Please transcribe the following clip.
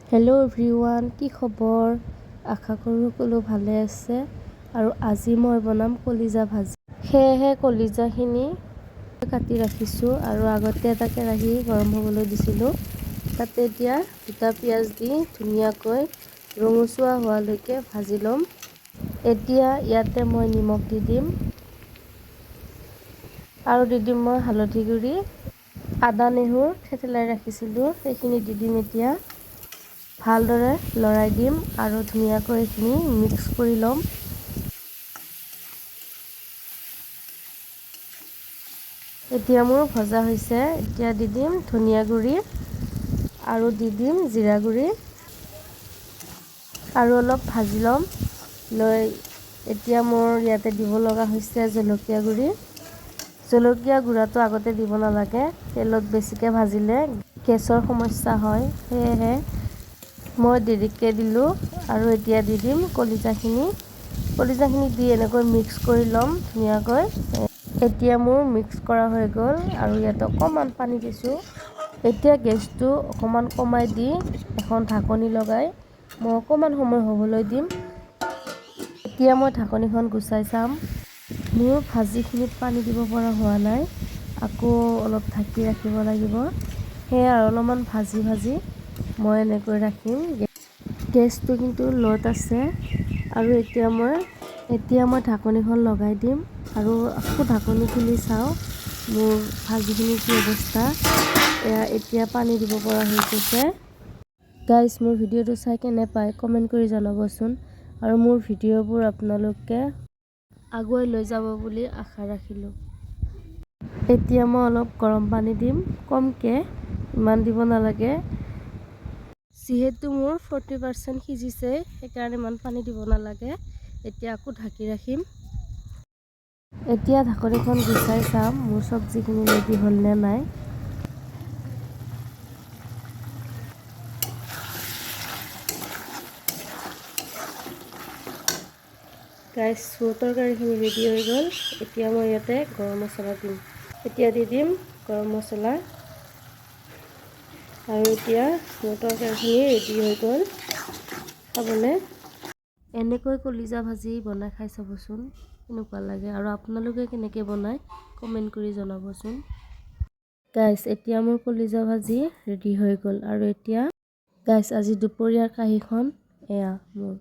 Hello' everyone, কি খবৰ? আশা কৰোঁ সকলো ভালে আছে। আৰু আজি মই বনাম কলিজা ভাজি। সেয়েহে কলিজাখিনি কাটি ৰাখিছোঁ আৰু আগতে এটা কেৰাহী গৰম হ'বলৈ দিছিলোঁ। তাতে এতিয়া দুটা পিঁয়াজ দি ধুনীয়াকৈ ৰঙচুৱা হোৱালৈকে ভাজি ল'ম। এতিয়া ইয়াতে মই নিমখ দি দিম আৰু দি দিম মই হালধি গুড়ি, আদা নহৰু থেতেলাই ৰাখিছিলোঁ, সেইখিনি দি দিম। এতিয়া ভালদৰে লৰাই দিম আৰু ধুনীয়াকৈ এইখিনি মিক্স কৰি ল'ম। এতিয়া মোৰ ভজা হৈছে। এতিয়া দি দিম ধনিয়া গুড়ি আৰু দি দিম জিৰা গুড়ি আৰু অলপ ভাজি ল'ম লৈ। এতিয়া মোৰ ইয়াতে দিব লগা হৈছে জলকীয়া গুড়ি। জলকীয়া গুড়াটো আগতে দিব নালাগে, তেলত বেছিকৈ ভাজিলে গেছৰ সমস্যা হয়, সেয়েহে মই দেৰিকৈ দিলোঁ। আৰু এতিয়া দি দিম কলিজাখিনি। কলিজাখিনি দি এনেকৈ মিক্স কৰি ল'ম ধুনীয়াকৈ। এতিয়া মোৰ মিক্স কৰা হৈ গ'ল আৰু ইয়াত অকণমান পানী দিছোঁ। এতিয়া গেছটো অকণমান কমাই দি এখন ঢাকনি লগাই মই অকণমান সময় হ'বলৈ দিম। এতিয়া মই ঢাকনিখন গুচাই চাম। মোৰ ভাজিখিনিত পানী দিব পৰা হোৱা নাই, আকৌ অলপ ঢাকি ৰাখিব লাগিব। সেয়া আৰু অলপমান ভাজি ভাজি মই এনেকৈ ৰাখিম। গেছটো কিন্তু ল'ত আছে। আৰু এতিয়া মই ঢাকনিখন লগাই দিম আৰু আকৌ ঢাকনি খুলি চাওঁ মোৰ ভাজিখিনি কি অৱস্থা। এয়া এতিয়া পানী দিব পৰা হৈ গৈছে। গাইজ, মোৰ ভিডিঅ'টো চাই কেনে পায় কমেণ্ট কৰি জনাবচোন আৰু মোৰ ভিডিঅ'বোৰ আপোনালোকে আগুৱাই লৈ যাব বুলি আশা ৰাখিলোঁ। এতিয়া মই অলপ গৰম পানী দিম, কমকৈ, ইমান দিব নালাগে। যিহেতু মোৰ 40% সিজিছে, সেইকাৰণে ইমান পানী দিব নালাগে। এতিয়া আকৌ ঢাকি ৰাখিম। এতিয়া ঢাকনিখন গুচাই চাম মোৰ চব্জিখিনি ৰেডি হ'ল নে নাই। গাইজ, মোৰ তৰকাৰীখিনি ৰেডি হৈ গ'ল। এতিয়া মই ইয়াতে গৰম মছলা দিম। এতিয়া দি দিম গৰম মছলা। আৰু এতিয়া মোৰ তৰকাৰীখিনি ৰেডি হৈ গ'ল খাবলৈ। এনেকৈ কলিজা ভাজি বনাই খাই চাবচোন কেনেকুৱা লাগে আৰু আপোনালোকে কেনেকৈ বনায় কমেণ্ট কৰি জনাবচোন। গাইজ, এতিয়া মোৰ কলিজা ভাজি ৰেডি হৈ গ'ল। আৰু এতিয়া গাইজ, আজি দুপৰীয়াৰ কাঁহীখন এয়া মোৰ।